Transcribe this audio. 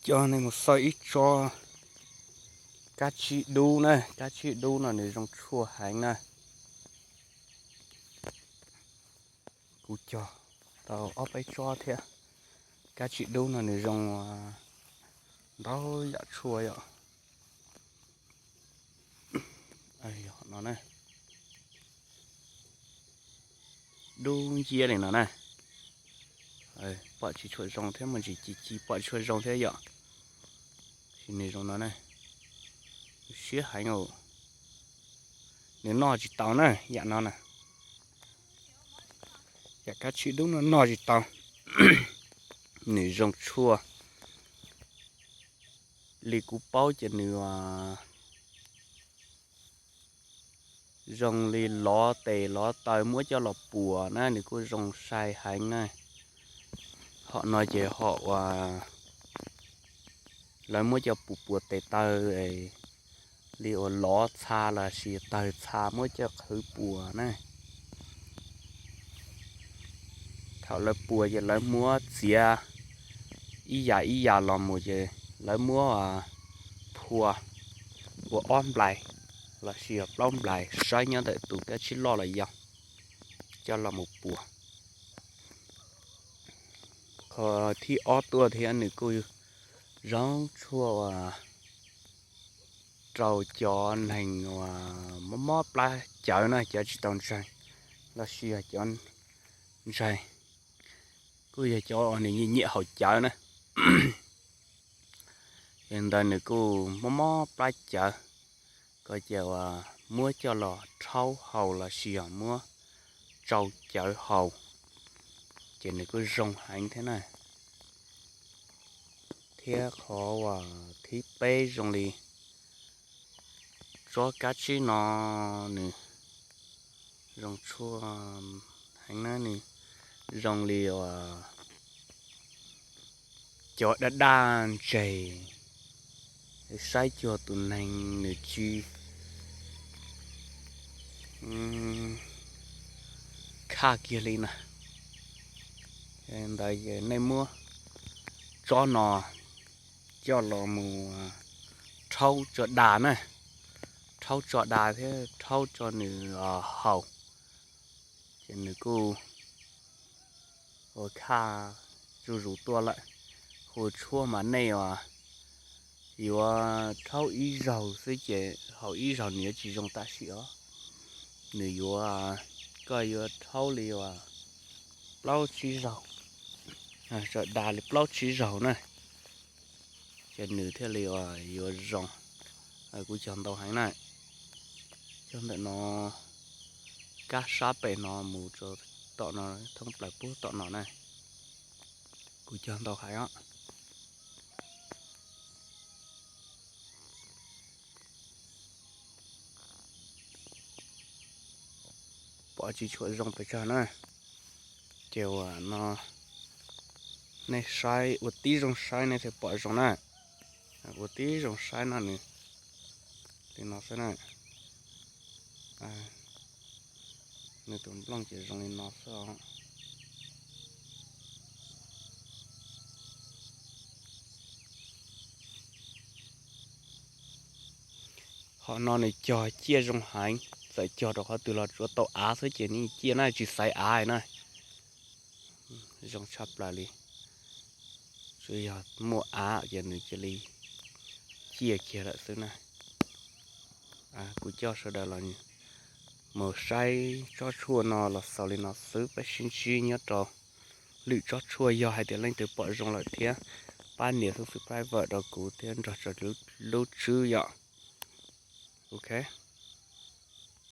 Coj nej mus xauj ib tsob kab tsib dub na, kab tsib dub no nws zoo tshuaj heev na. Kuv cog tau ob peb tsob thiab. Kab tsib dub no nws zoo ntau yam tshuaj yom. No na, dub nciab li no na. Pom tsis tshua zoo thiab, mus ntsis ci ci pom tsis tshua zoo thiab yom. Sis nws zoo no na, siab heev, nws noj tsis tau na yam no na. Yam kab tsib dub no noj tsis tau, nws zoo tshuaj. Li kuv paub ces nws zoo li lov tes lov taw muab coj los puas na nws kuj zoo sai heev na. Hom no ces hom uas lawv muab coj puas puas tes taw li uas lov txha los sis tawg txha muab coj qhwv puas na. Thaum lawv puas ces lawv muab txiav ib yam ib yam los mus ces lawv muab phua ua ob nplais los sis plaub nplais saib nyob ntawm tus kab tsib loj los yog coj los mus puas. Qhov thib ob tuaj thiab nws kuj zoo tshuaj uas rau cov neeg uas mob mob plab cawv na, cov tsis tau ntseeg los sis yog cov ntseeg kuj yog cov uas nws nyiam nyiam haus cawv na. Yog ntawd nws kuj mob mob plab cawv, koj cia uas muab coj los rhaub haus los sis yog muab tsau cawv haus ces nws kuj zoo heev thiab na. Thiab qhov uas thib peb zoo li tsob kab tsib no nws zoo tshuaj heev na, nws zoo li uas cov daj daj ntseg, saib cuag tus neeg nws tsis khaj kiag li na. Ntawd nej muab tsob no coj los mus rhaub tso da na, rhaub tso da thiab rhaub tso nws haus, ces nws kuj ua khaj zuj zus tuaj lawm. Hu tshuaj mas nej yuav rhaub ib zaug xwb ces haus ib zaug nws yuav tsis zoo tam sim os. Nws yuav, koj yuav rhaub li uas plaub tsib zaug, tso da li plaub tsib zaug na, ces nws thiaj li uas yuav zoo. Kuv cog ntau heev na, cog ntawm no, kab sab pem no mus rau tom no, thoob plaws puag tom no na, kuv cog ntau heev os. Pom tsis tshua zoo pes tsawg na, ces uas no nej saib ua tib zoo saib nej thiaj pom zoo na. Ua tib zoo saib no nws li no xwb na. Nws tus nplooj ces zoo li no xwb os. Hom no nws cog ciaj zoo heev, txawm cog rau qhov twg los tsuav tau av xwb ces nws ciaj na, tsis xaiv av na. Zoo tshaj plaws li. Tsuas yog muaj av ces nws cia li ciaj kiag lawm xwb na. Kuv coj sawv daws los mus saib tsob tshuaj no los xaus li no xwb, peb sib ntsib nyob rau lwm tsob tshuaj. Yog hais tias leej twg pom zoo lawm thiab pab nias subscribe rau kuv thiab nrog tso lub tswb yom. Ok.